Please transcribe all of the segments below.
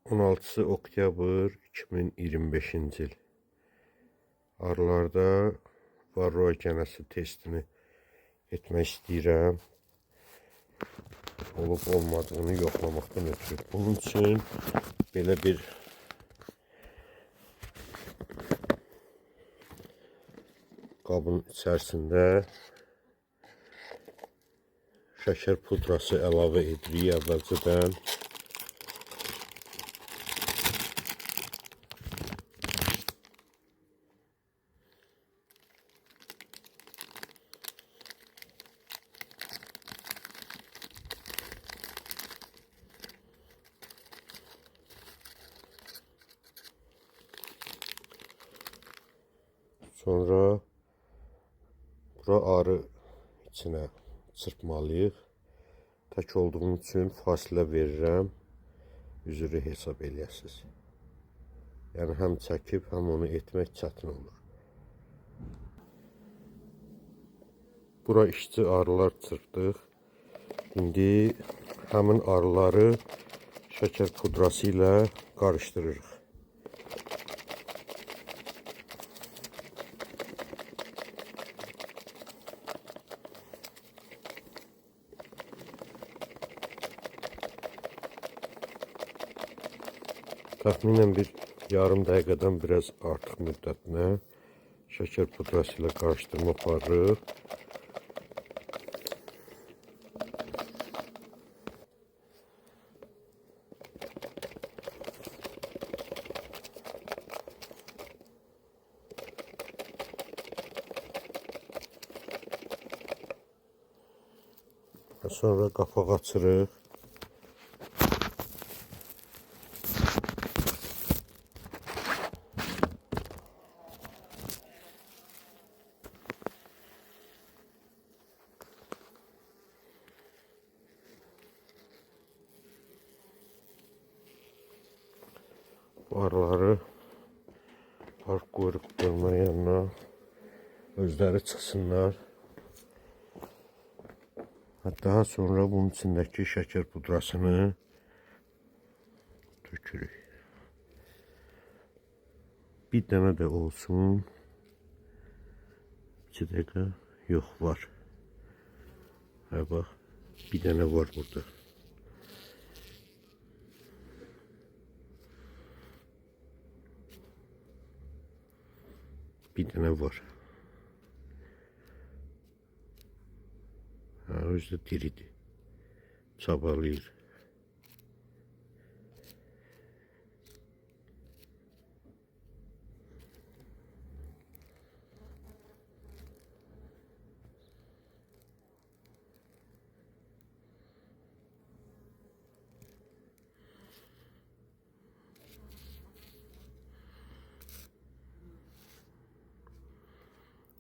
16 oktyabr 2025-ci il. Arılarda varroa gənəsi testini etmək istəyirəm. Olub olmadığını yoxlamaqdan ötürü. Bunun üçün belə bir qabın içərisində şəkər pudrası əlavə edirik əvvəlcədən. Sonra bura arı içinə çırpmalıyıq. Tək olduğum üçün fasilə verirəm. Üzürü hesab eləyəsiniz. Yəni həm çəkib, həm onu etmək çətin olur. Bura işçi arılar çırpdıq. İndi həmin arıları şəkər pudrası ilə qarışdırırıq. Təxminən bir yarım dəqiqədən biraz artıq müddətinə şəkər pudrası ilə qarışdırma aparırıq. Və sonra qapaq açırıq. Bu arıları park qoyuruq görmə yanına, özləri çıxsınlar. Daha sonra bunun içindəki şəkər pudrasını tökürük. Bir dənə də olsun. 2 dəqiqə. Yox, var. Hə, bax, bir dənə var burada. Bir dənə var. Ha, özü də diridir. Çabalayır.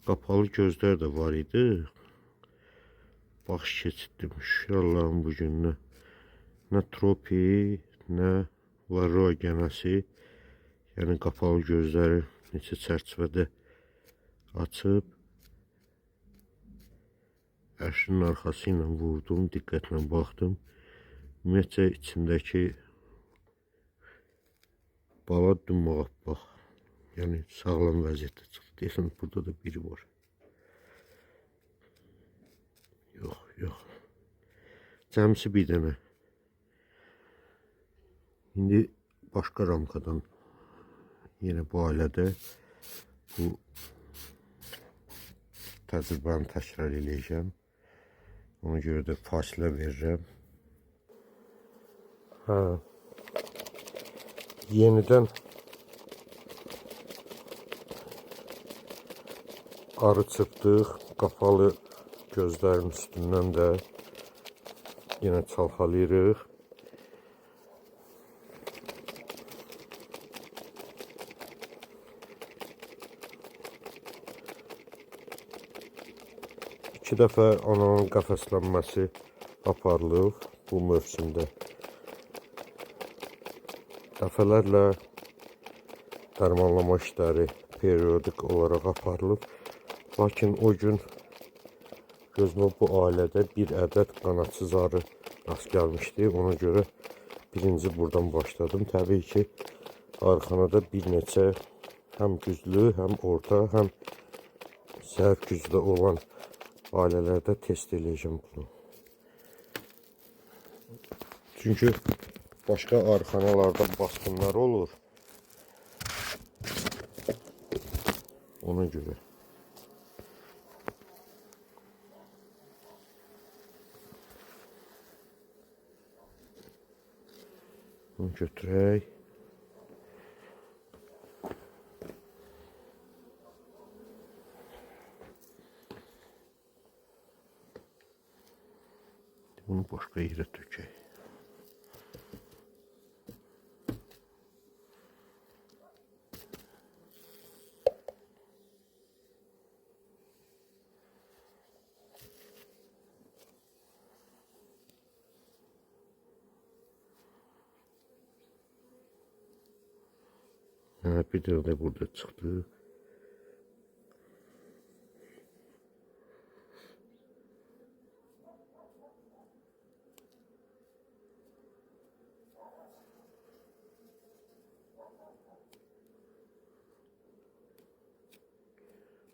Qapalı gözlər də var idi. Baxış keçirdim. Şükür Allah'ın bu gününə. Nə tropi, nə varroa gənəsi. Yəni qapalı gözləri neçə çərçivədə açıb əşinin arxası ilə vurdum, diqqətlə baxdım. Ümumiyyətcə içindəki bala dümağappaq. Yəni sağlam vəziyyətdə çıxdı. Deyəsən burada da biri var. Yox, yox. Cəmsi bir dənə. İndi başqa ramkadan yenə bu ailədə bu təcrübəni təkrar eləyəcəm. Ona görə də fasilə verirəm. Hə. Yenidən arı çırpdıq. Qapalı gözlərin üstündən də yenə çalxalayırıq. İki dəfə ananın qəfəslənməsi aparılıb bu mövsümdə. Dəfələrlə dərmanlama işləri periodik olaraq aparılıb. Lakin o gün gözümə bu ailədə bir ədəd qanatsız arı rast gəlmişdi. Ona görə Birinci buradan başladım. Təbii ki, arxanada bir neçə həm güclü, həm orta, həm zəif güclü olan ailələrdə test eləyəcəm bunu. Çünki başqa arxanalarda basqınlar olur. Ona görə. Bunu götürək. Bunu başqa yerə tökək. Ha, bir dənə də burada çıxdı.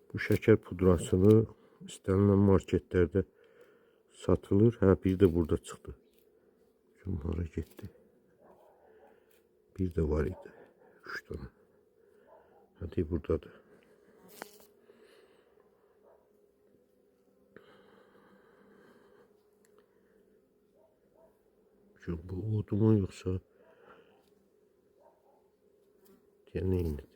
Bu şəkər pudrasını istənilən marketlərdə satılır. Hə, bir də burada çıxdı. Kim hara getdi? Bir də var idi. 3 dənə. Hadi buradadır. Bu odu mu yoxsa deyə neyinidir?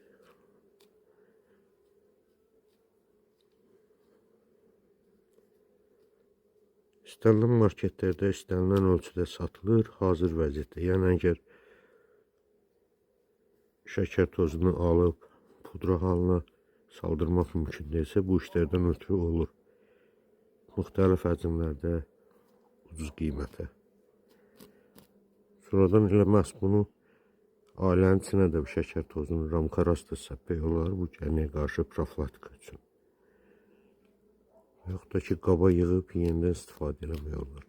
İstənilən marketlərdə istənilən ölçüdə satılır, hazır vəziyyətdə. Yəni əgər şəkər tozunu alıb pudra halına saldırmaq mümkün deyilsə, bu işlərdən ötürü olur. Müxtəlif həcmlərdə, ucuz qiymətə. Sonradan elə məhz bunu ailənin içinə də bu şəkər tozunu ramkaras da səpmək olar bu gəniyə qarşı profilaktika üçün. Yoxud da ki, qaba yığıb yenidən istifadə eləmək olar.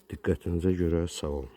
Diqqətinizə görə sağ olun.